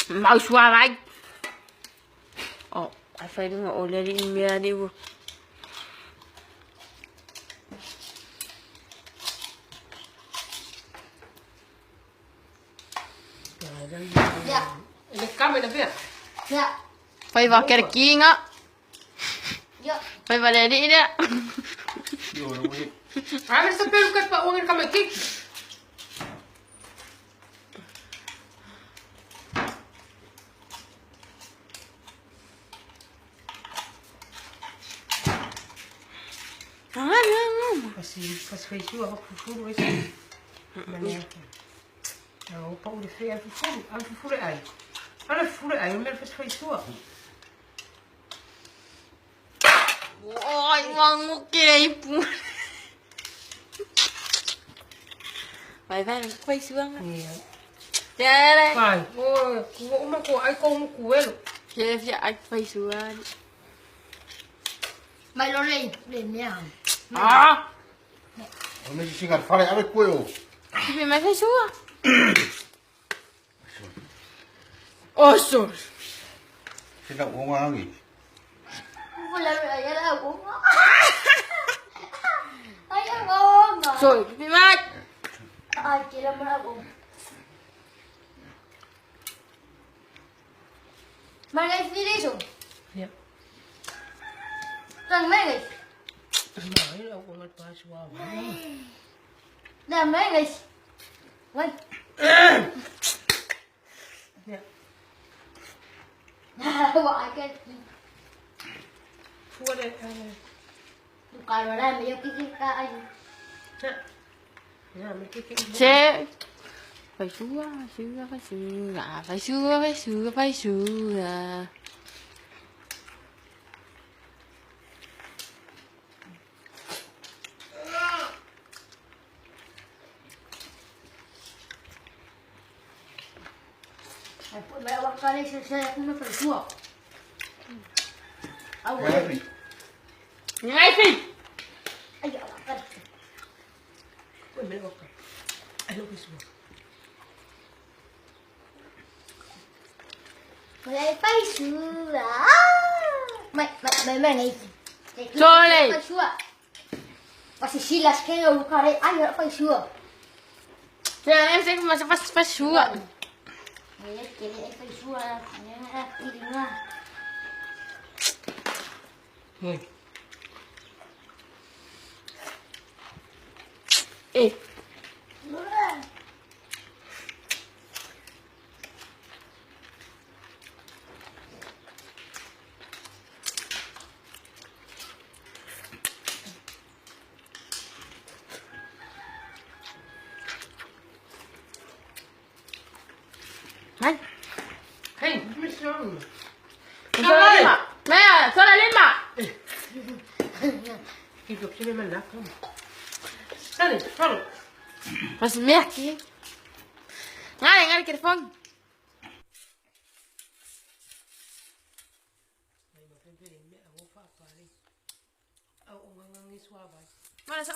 Mau suavai. Oh, ai fai lunga o le alii mea ni ua. Le kame na vea. Ya. Fai va kere kinga. Ya. Fai va le alii lea. Ame sa pelu kai pa uangin kame kiki. Pasi pasi fai sua wa fufuru ese. Mane. Au pa u le fe al fufuru, al fufuru ai. Ala fufuru ai, o mea fasi fai sua. Oi, wangu kire ipu. Vai vai fai suanga. Ia. Tere. Vai, o ku uma ko ai ko mu kuelo. Fia fia ai fai suanga. Mai lo le le mea. Ah, O me singa fare ave kueo. Fia mai fai sua. Oso. Sina o ngangi. Wala ay ala ako. Ay ako. Sorry, fia mai. Ay kila mo ako. Mai filiso. Ia. Tang mai. Mai au ko ngal pa sua. Na mai guys. Wai. Ia. Wa ai ke. Fua le. Bukan wala may kiki ka ay. Ya, me kiki. Se. Fai sua, fai sua, fai sua, fai sua, fai sua, fai sua. Ay po may awak ka sa sa ako na pala. Aw. Ngai. Ngai fi. Ay awak ka. Oi me oka. Ai lo sua. Wala fai sua. May may may may ngay. Sole. Fai sua. Pasi silas kayo kare ay fai sua. Se, se mas faz faz sua. May kili ay fai sua. Nga kili nga. Oi. Eh, Hai. Hey, me sua. Sola lima. Mea, sola lima. Kiki ko sine man nak. Sale, sale. Mas merki. Ngai, ngai telefon. Mai ma pempe me au fa pa le. Au o ngangi sua vai. Mana sa?